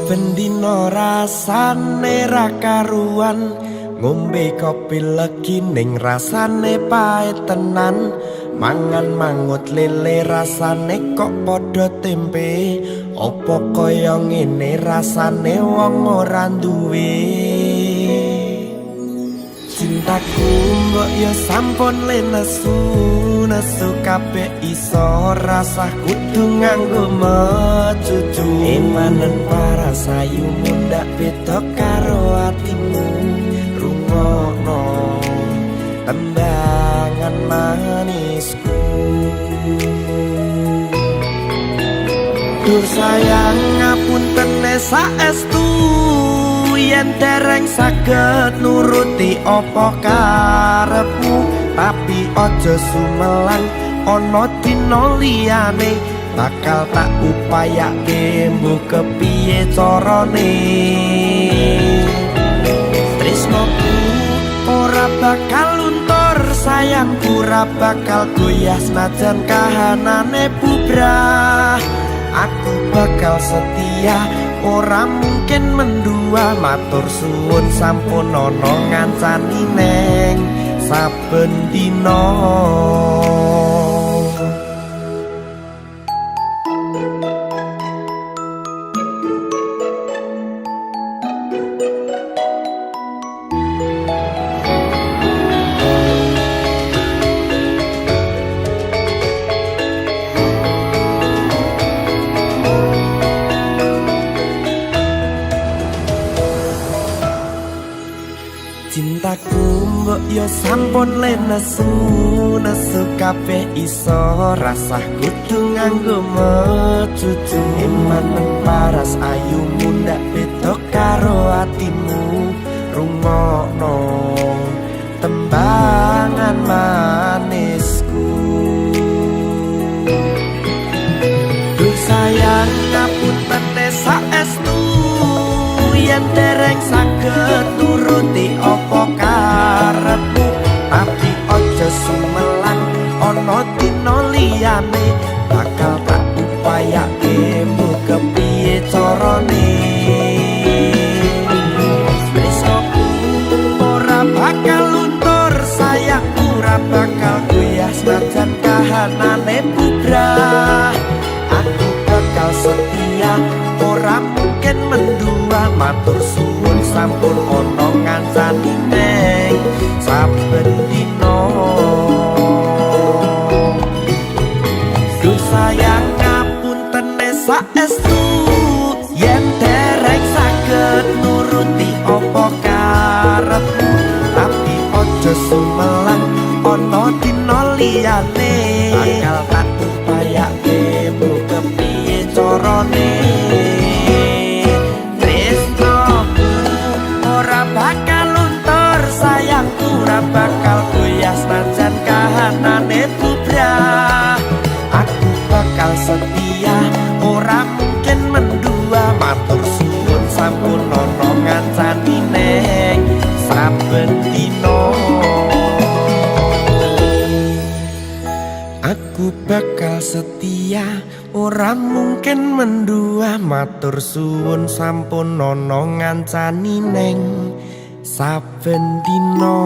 Saben dina rasane ra karuan, ngombe kopi legi ning rasane pahit tenan. Mangan mangut lele rasane kok padha tempe. Apa kaya ngene rasane wong ora duwe. Cintaku mbok yo sampun le nesu, nesu kabeh iso rasah kudu nganggo mecucu. Emanen para sayu mundak beda karo atimu, rungokno tembangan manisku. Duh sayang ngapunten saestu yen dereng saged nuruti apa karepmu, tapi aja sumelang ana dina liyane bakal tak upayake mbuh kepiye carane. Tresnoku ora bakal luntur, sayangku ora bakal goyah senajan kahanane bubrah. Aku bakal setia ora mungkin mendua, matur suwun sampun ana ngancani neng saben dina. Cintaku mbok yo sampun le nesu, nesu kabeh iso rasah kudu nganggo mecucu. Emanen paras ayu mundak beda karo atimu, rungokno tembangan manisku. Duh sayang ngapunten saestu yen dereng saged nuruti apa karepmu, tapi aja sumelang ana dina liyane bakal tak upayake mbuh kepiye carane. Tresnoku ora bakal luntur, sayangku ora bakal goyah senajan kahanane bubrah. Aku bakal setia ora mungkin mendua, matur suwun sampun ana ngancani neng saben dina. Duh sayang ngapunten saestu yen dereng saged nuruti apa karepmu, tapi aja sumelang ana dina liyane bakal tak upayake mbuh kepiye carane. Tresnoku ora bakal luntur, sayangku ora bakal goyah senajan kahanane bubrah. Aku bakal setia ora mungkin mendua, matur suwun sampun ana ngancani neng saben dina. Aku bakal setia ora mungkin mendua, matur suwun sampun ana ngancani neng saben dina.